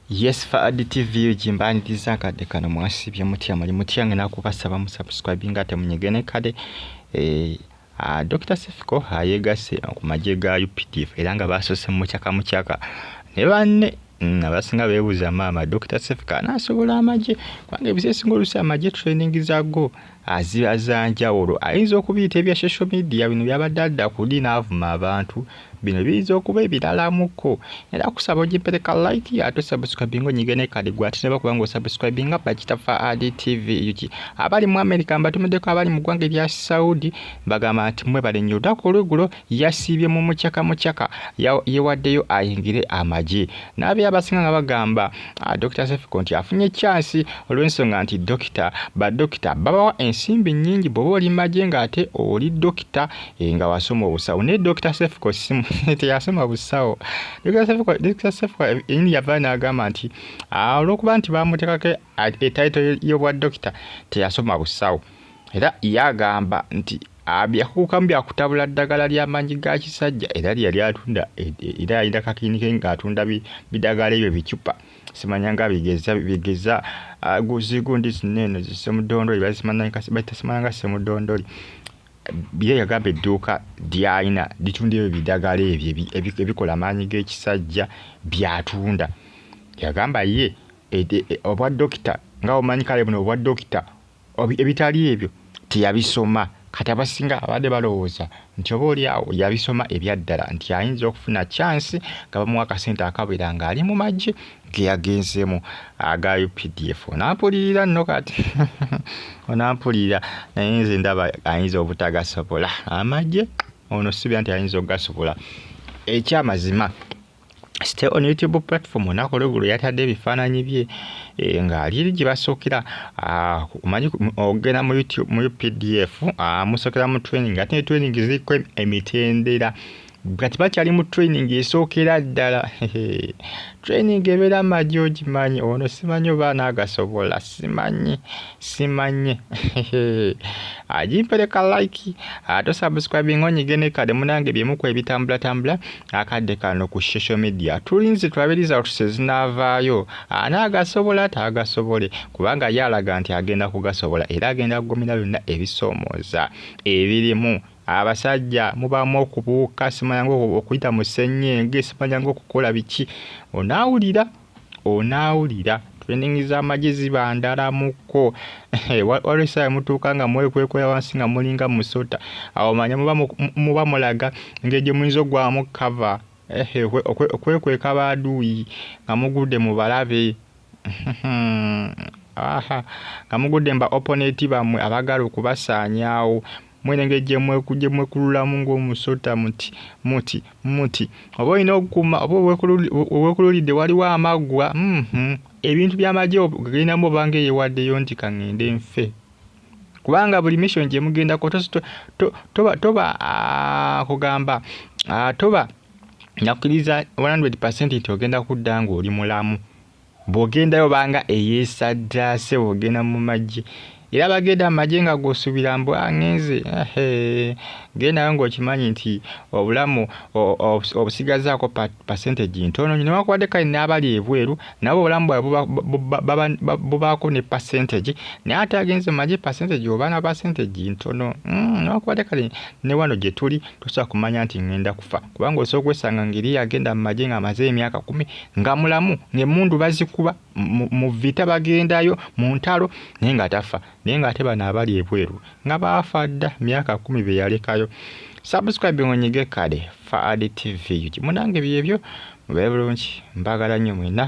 Yes, Faad TV gimbaniriza akadde kano. Mwasibye mutya? Muli mutya? Ngenda kubasaba mu subscribing ate munyegene kade. Dr. Sefiko ayegasse ku magye ga UPDF era nga basoose mukyaka mukyaka ne banne. Abasinga beebuuza, maama Dr. Sefiko anaasobola amagye? Kubanga ebiseera ebisinga oluusi amagye training zaago ziba za njawulo. Ayinza okubiyita ebya social media bino byabadde adda kuli n'avuma abantu, bino biyinza okuba ebiralamuko. Era kusaba ogimpereka like ate osubscribinga, onyige ne kadi gwe ate neba kubanga osubscribinga bakita Faad TV UG. Abali mu America mbatumiddeko, abali mu ggwanga erya Saudi bagamba nti mwebale nnyo. Olunaku olweggulo yasiibye mu mukyaka mukyaka, yewaddeyo ayingire amagye. N'abe abasinga nga bagamba Dr. Sefiko nti afunye chance olw'ensonga nti dokita, badokita babawa ensimbi nnyingi bw'oba oli magye ng'ate oli dokita, nga wasoma obusawo. Naye Dr. Sefiko teyasoma busawo. Dr. Sefiko yennyini yavaayo n'agamba nti olw'okuba nti bamuteekako etitle y'obwa dokita, teyasoma busawo. Era yagamba nti byakukukamu byakutabula ddagala ly'amaanyi ga kisajja, era lyeyali atunda, era yalina kakiriniki ng'atunda bidagala ebyo bicupa, simanya nga bigeza bigeza zigundi zino eno zisemudondoli, basimanya nga semudondoli. Ye yagamba edduuka lyalina litunda ebyo bidagala ebyo ebikola amaanyi g'ekisajja byatunda. Yagamba ye obwa dokita nga omanyi kale buno obwa dokita ebitali ebyo teyabisoma. Kati abasinga abadde balowooza nti oba oli awo yabisoma ebyaddala, nti ayinza okufuna chance nga bamuwa akasente akawera ng'ali mu magye ge yagenzeemu aga UPDF. Onampulirira nno kati onampulirira, naye nze ndaba ayinza obutagasobola amagye ono, sibya nti ayinza okugasobola. Ekyamazima, stay on YouTube platform. Olunaku olweggulo yatadde ebifaananyi bye ng'ali eri gye basookera. Omanyi ogenda mu YouTube, mu UPDF musookera mu training, ate ne training ziriko emitendera. Kati bakyali mu training esookera ddala. Training ebeera amagye ogimanyi. Ono simanyi oba anaagasobola, simanyi, simanyi. Agimpereka like ate subscribing onyige ne kade. Munange, byemuku ebitambulatambula akadde kano ku social media, tulinze tulabe results ezinaavaayo, anaagasobola taagasobole, kubanga ye alaga nti agenda kugasobola era agenda kugumira byonna ebisoomooza ebirimu. Abasajja mubaamu okubuuka, simanya nga okuyita mu ssennyenge, simanya nga okukola biki. Onaawulira, onaawulira training z'amagye ziba ndalamuko. Waliwo essaawa mutuuka nga mwekwekwera wansi nga mulinga musota. Awo manya muba mulaga engeri gye muyinza oggwamu cover, okwekweka baaduuyi nga mugudde mu balabe, nga mugudde mu ba opponent bammwe abaagala okubasaanyaawo. Mwene engeri gye mwekululamu ng'omusota muti muti muti, oba olina okukuma oba weekululidde waliwo amaggwa. Ebintu by'amagye ogendamu obanga eyeewaddeyo nti kaŋŋende nfe, kubanga buli mission gye mugendako toba kugamba toba nakkiriza 100% nti ogenda kudda ng'oli mulamu. Bw'ogendayo obanga eyeesaddaase bw'ogenda mu magye. Era bagenda mu magye nga gw'osuubira mbu ŋŋenze, gendayo ng'okimanyi nti obulamu obusigazaako percentage ntono nnyo. Newankubadde kale n'abali ebweru nabo obulamu bwabwe bubaako ne percentage, naye ate agenze mu magye percentage oba na percentage ntono. Newankubadde kale ne wano gye tuli tosobola kumanya nti ŋŋenda kufa, kubanga osobola okwesanga ng'eri agenda mu magye ng'amaze emyaka 10 nga mulamu, ng'emmundu bazikuba mu vita, bagendayo mu ntalo naye nga tafa, naye ng'ate bano abali ebweru nga baafa dda myaka 10 be yalekayo. Subscribe onyige kale Faad TV. Munange, byebyo, mubeere bulungi, mbaagala nnyo mwenna.